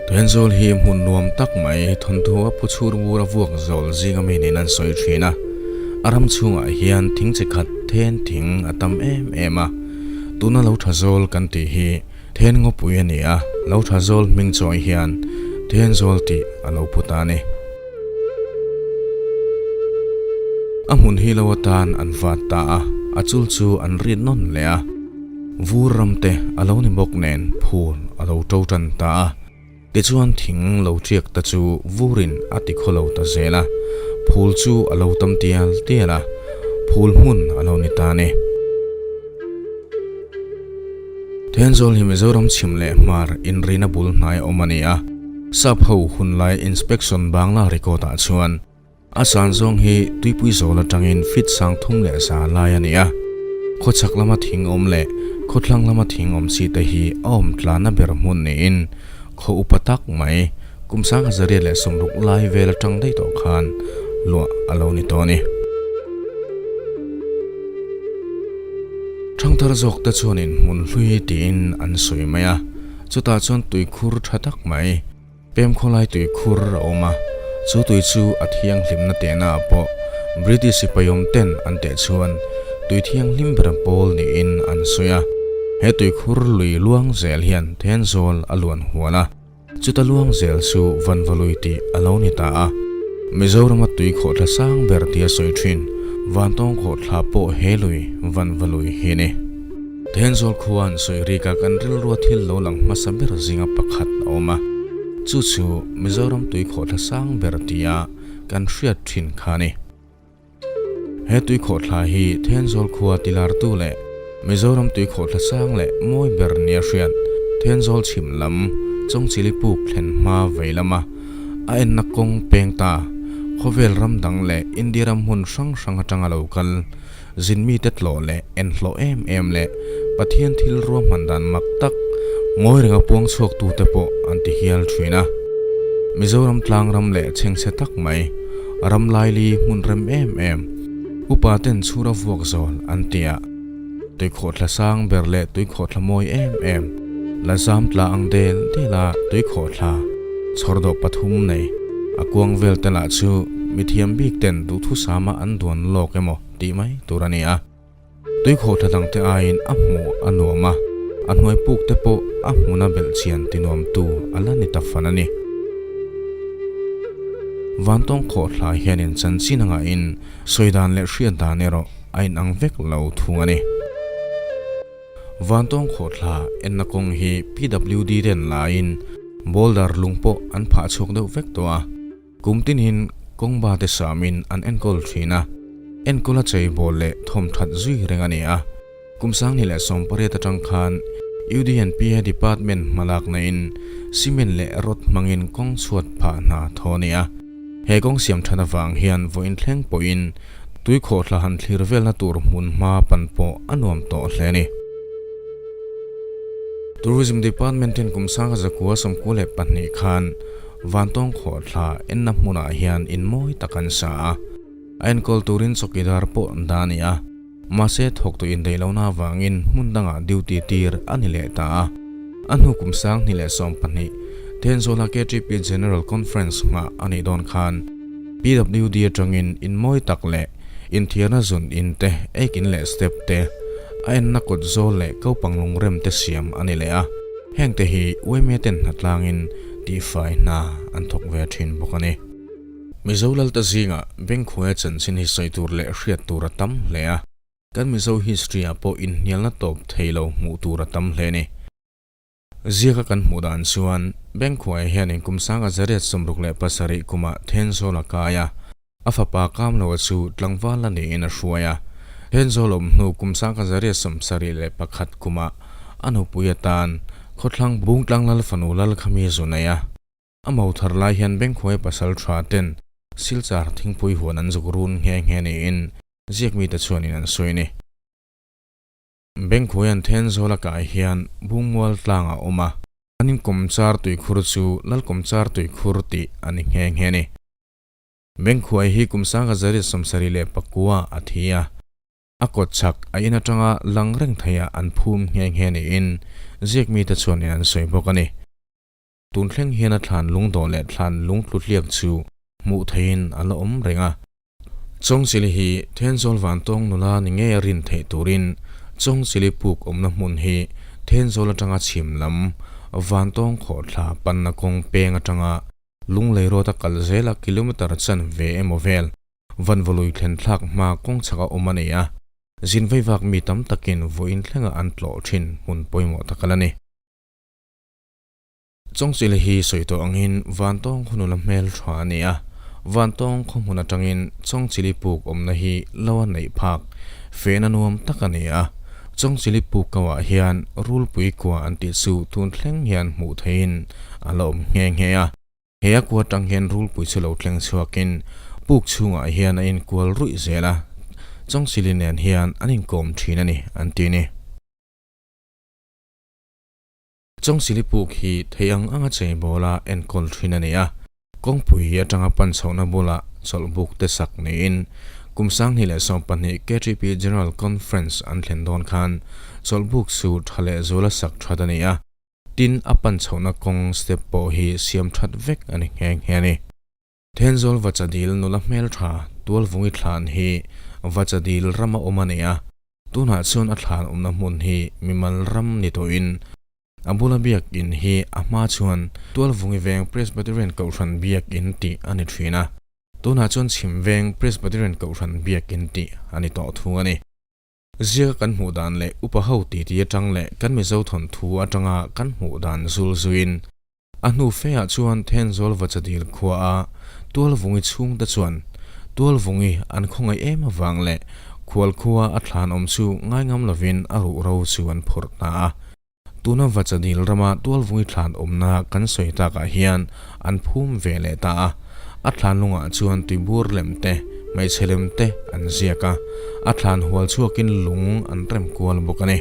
Thenzawl hi hmun nuam tak mai thawnthu a phu chhur vur a vuak zawl zinga mi niin an sawi thin a. A ram chhungah hian thing chi khat then thing a tam em em a. Tuna lo tha zawl kan tih hi then ngawpui a ni a, lo tha zawl hming chawi hian Thenzawl tih a lo pu ta a ni. A hmun hi lo atan an vat ta a, a chul chu an rit nawn leh a. Vur ram te a lo ni bawk nen phul a lo to tan ta a, tichuan thing lo tiak ta chu vurin a ti khaw lo ta zel a, phul chu a lo tam tial tial a, phul hmun a lo ni ta a ni. Thenzawl hi Mizoram chhim leh hmar inrina bul hnai awm a ni a, sap ho hunlai inspection Bangla record ah chuan A san zawng hi tuipui zawl atangin feet sang thum leh za lai a ni a. Khawchhak lama thing awm leh khawthlang lama thing awm chi te hi a awm tlana ber hmun niin khaw upa tak mai kum sang hazariat leh sawmruk lai vel atang daih tawh khan luah a lo ni tawh a ni. Thangthar zawk te chuanin hmun hlui tiin an sawi mai a, chutah chuan tuikhur tha tak mai, Pem khawlai tui khur a awm a, chu tui chu a thianghlimna tehna ah pawh British sipai awm ten an teh chuan tui thianghlim ber pawl niin an sawi a. He tui khur lui luang zel hian Thenzawl a luan hual a, chuta luang zel chu Vanvalui tih a lo ni ta a. Mizorama tui khawhthla sang ber tia sawi thin Vantawng khawhthla pawh he lui Vanvalui hi a ni. Thenzawl khuan sawi rika kan rilrua thil lo lang hmasa ber zinga pakhat a awm a, chu chu Mizoram tui khawhthla sang ber tia kan hriat thin kha a ni. He tui khawhthla hi Thenzawl khua tilartu leh Mizoram tui khawhthla sang leh mawi ber nia hriat Thenzawl chhim lam Chawngchili puk thlen hma vei lama a enna kawng peng ta khawvel ram dang leh India ram hmun hrang hrang atanga lo kal Zin mite tlawh leh enhlawh em em leh Pathian thil ruahman dan mak tak ngawi renga puang chhuaktute pawh an ti hial thin a. Mizoram tlang ram leh chhengchhe tak mai, ram laili hmun rem em em, upa ten chhura vuak zawl an ti a. Tuikhawhthla sang ber leh tuikhawhthla mawi em em, la zam tla ang del dela tuikhawhthla chhawrdawh pathum nei, a kuang vel te lah chu mithiam bik ten duhthusama an duan lawk emaw tih mai tur a ni a. Tuikhawhthla dangte aiin a hmuh a nuam a, a hnuai puk te pawh a hmuna belh chian tinuamtu a la ni ta fan a ni. Vantawng khawhthla hianin chanchin a ngahin sawi dan leh hriat dan erawh a inang vek lo thung a ni. Vantawng khawhthla enna kawng hi PWD ten laiin boulder lung pawh an phah chhuak deuh vek tawh a. Kum tinin kawng ba te samin an enkawl thin a, enkawl a cheibawl leh thawm that zui reng a ni a. Kum sanghnih leh sawmpariat atang khan UDNPA Department hmalakna in cement leh rod hmangin kawng chhuat phah hna thaw a ni a. He kawng siam that avang hian vawiin thleng pawhin tui khawhthla han thlir velna tur hmun hma pan pawh a nuam tawh hle a ni. Tourism Department ten kum sangha zakua 92 khan Vantawng khawhthla enna hmunah hian in mawi tak an sa a, a enkawl turin chawkidar pawh an dah a ni a, mahse thawktu indaih lohna avangin hmun dangah duty tir a ni leh ta a. A hnu kum 2012 Thenzawla KTP General Conference nghah a nih dawn khan PWD atangin in mawi tak leh inthiarna zun in te, ekin leh step te, a enna kawt zawl leh kopang lungrem te siam a ni leh a, hengte hi uaime ten hnatlangin Tihfai hna an thawk ve thin bawk a ni. Mizo Lalta zingah Bengkhuaia chanchin hi sawi tur leh hriat tur a tam hle a, kan Mizo history ah pawh inhnialna tawp thei lo hmuh tur a tam hle a ni. Ziaka kan hmuh dan chuan Bengkhuaia hianin kum sanga zariat 67 kumah Thenzawl a kai a, a fapa Kamloa chu tlangval la niin a hruai a. Thenzawl awm hnu kum sangkha zariat 71 kumah a nupui atan khawthlang Bungtlang Lal fanu Lal Khami zu nei a. A mo thar lai hian Bengkhuai pasal tha ten Silchar thingpui huan an zuk run nghe nghe niin ziakmite chuanin an sawi a ni. Bengkhuaian Thenzawl a kai hian Bungmual tlang a awm a, an inkawmchar tuikhur chu Lalkawmchar tuikhur tih a ni nghe nghe a ni. Bengkhuai hi kum sangha zariat 79 a thi a, a kawt chak a in atanga lang reng theiah an phum nghe nghe niin ziakmite chuanin an sawi bawk a ni. Tun thleng hian a thlan lungdawh leh thlan lungtlu hliak chu hmuh theihin a la awm reng a. Chawngchili hi Thenzawl Vantawng nula ni ngei a rin theih turin Chawngchili puk awmna hmun hi Thenzawl atanga chhim lam Vantawng khawhthla panna kawng peng atanga Lunglei road a kal zela kilometre chanve emaw vel Vanvawlui thlen thlak hma kawng chhaka awm a nei a, zin veivak mi tam takin vawiin thlenga an tlawh thin hmun pawimawh tak a la ni. Chawngchilh hi sawi tawh angin Vantawng khaw nula hmel tha a ni a, Vantawng khaw hmun atangin Chawngchilhi puk awmna hi lo a neih phak fehna nuam tak a ni a, Chawngchilhi puk ko ah hian Rulpui kua an tih chu tun thleng hian hmuh theihin a la awm nghe nghe a. He a kua atang hian Rulpui chu lo thleng chhuakin puk chhungah hian a inkual ruih zel a, Chawngchilhi nen hian an inkawm thin a ni an ti ni. Chawngchilhi puk hi thei ang anga cheibawl a enkawl thin a ni a, kawngpui atanga pan chhohna bulah chawlhbuk te sak niin kum 2012 KTP General Conference an thlen dawn khan chawlhbuk chu tha leh zuala sak that a ni a, tin a pan chhohna kawng step pawh hi siam that vek a ni nghe nghe a ni. Thenzawl Vachadil nula hmeltha Tualvungi thlan hi Vachadil rama awm a ni a, tunah chuan a thlan awmna hmun hi mimal ram ni tawhin a bula biakin hi a hma chuan Tualvungi Veng Presbyterian Kohhran Biakin tih a ni thin a, tunah chuan Chhim Veng Presbyterian Kohhran Biakin tih a ni tawh thung a ni. Ziaka kan hmuh dan leh upa ho titi atang leh kan Mizo thawnthu atanga kan hmuh dan zul zuiin a hnu feah chuan Thenzawl Vachadil khua a Tualvungi chhungte chuan Tualvungi an khawngaih em avang leh khual khua a thlan awm chu ngaingam lovin a ruhro chu an phawrh ta a. Tuna Vachadil rama Tualvungi thlan awmna kan sawi takah hian an phum ve leh ta a, a thlan lungah chuan tuibur lem te, hmeichhe lem te an ziak a, a thlan hual chhuakin lung an rem kual bawk a ni.